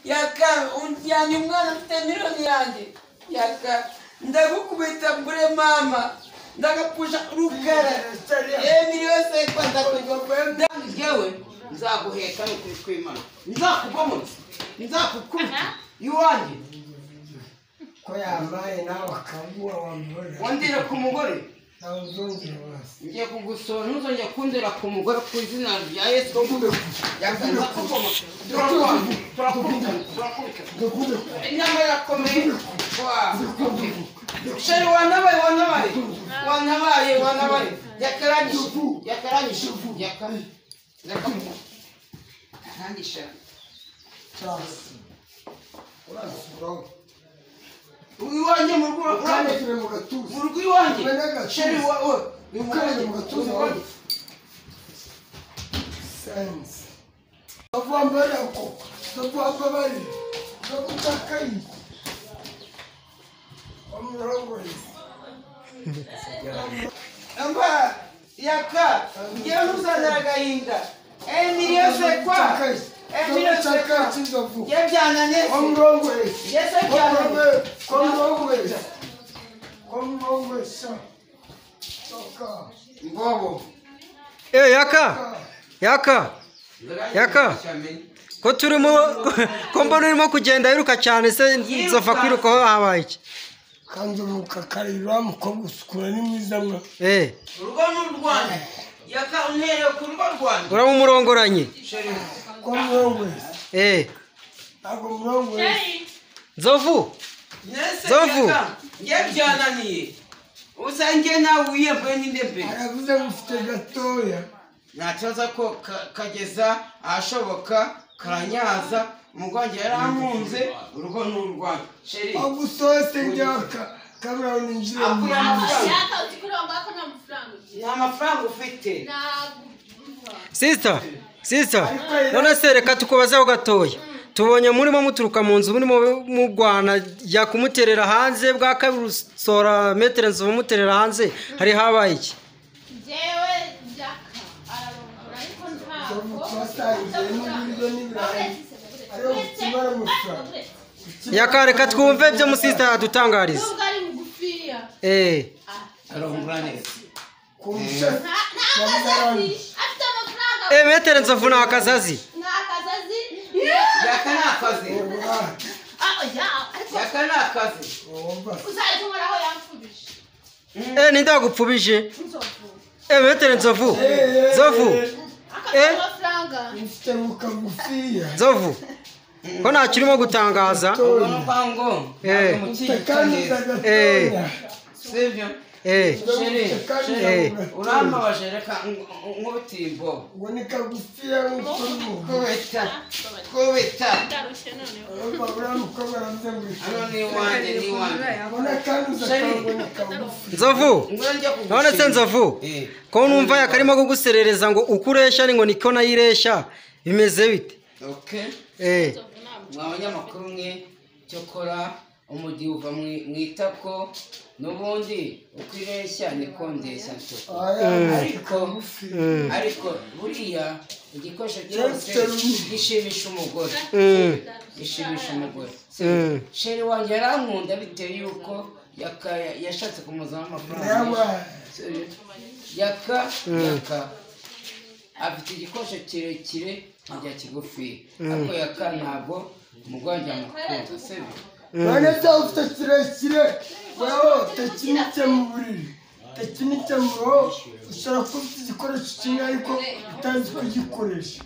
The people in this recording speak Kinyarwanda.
Yaka unjyanye umwana mfite miliyoni yanjye. Yaka ndagukubita mbure mama. Ndagapusha rukara. Miliyoni se kwa ndakujya. Yewe nzaguheka n'ukuri kw'Imana. Nzakugomotsa. Nzakukubita. Iwanjye. Ko yambaye nawe akaguha wamubona. Wandira ku mugore. Ngiye kugusura ntuzongere kundera ku mugore ku izina rya Yesu. Inyama irakomeye. Sheri wanabaye wanabaye. Wanabaye wanabaye. Yakaranyishe. Yakaranyishe. Yakaranyishe. Iwanjye mu rugo mu rugo iwanjye sheri wa ukaraye mu gatuza wawe sense avambara ko ndagwababari ndagutakayi omrongoye amba yaka ngiye ntuzazara agahinda emiliyo sekwa emiliyo sekwa yabyananye omrongoye yese byananye Yaka yaka yaka ko turimo ko mbona urimo kugenda yiruka cyane se nzova kwiruka aho habaye iki kandi uruka karira mukobwa usukura ni mwiza mwa urugo n'urwanda yaka untereye ku rugo rwanjye uramumurongoranye ko murongoye ntabwo murongoye Nzovu Nzovu ngiye byananiye usange nawe wiyembuye n'inde mbere aravuze ngo ufite gatoya ntakibazo ko kageza ahashoboka karanyaza umugwange yarankunze urugo ni urwanjye sheri agusohose njyaka kamera ninjire nta mafaranga ufite sister sister none se reka tukubazeho gatoya tubonye murimo muturuka mu nzu murimo mugwana jya kumuterera hanze bwa kabiri usora metero nzu muterera hanze hari habaye iki jewe jaka ararongora ariko ntabwo yaka reka twumve ibyo musista yadutangariza nubwo ari mugufiya arongora neza afite amafaranga metero nzovu ni akazazi yaka ni akazi yaka ni akazi uzajya uhoraho yampfubije ninde wagupfubije metero nzovu nzovu ufite mukagufiya nzovu ko ntacyo urimo gutangaza urambabaje reka nk'ubutimbo ngo ni kagufiya kubita kubita hano ni iwanjye ni iwanjye Nzovu none se Nzovu ko numva yakarimo kuguserereza ngo uko ureshya ni ngo niko nayo ireshya bimeze bite mwa banyamakuru mwe cyokora umugi uva mu itako n'ubundi uko ireshya niko ndeshya ariko ariko buriya igikoresho cyose gishimisha umugore gishimisha umugore sheri wanjye yarankunda bitewe yuko yashatse kumuzana amafaranga yaka yaka afite igikoresho kirekire nkajya kigufi ariko yaka ntabwo umugore wanjye amukunda sibyo none se ufite kirekire wewe tekinike mu buriri tekinike mu rugo ushobora kuba ufite igikoresho kimwe ariko utazi kugikoresha.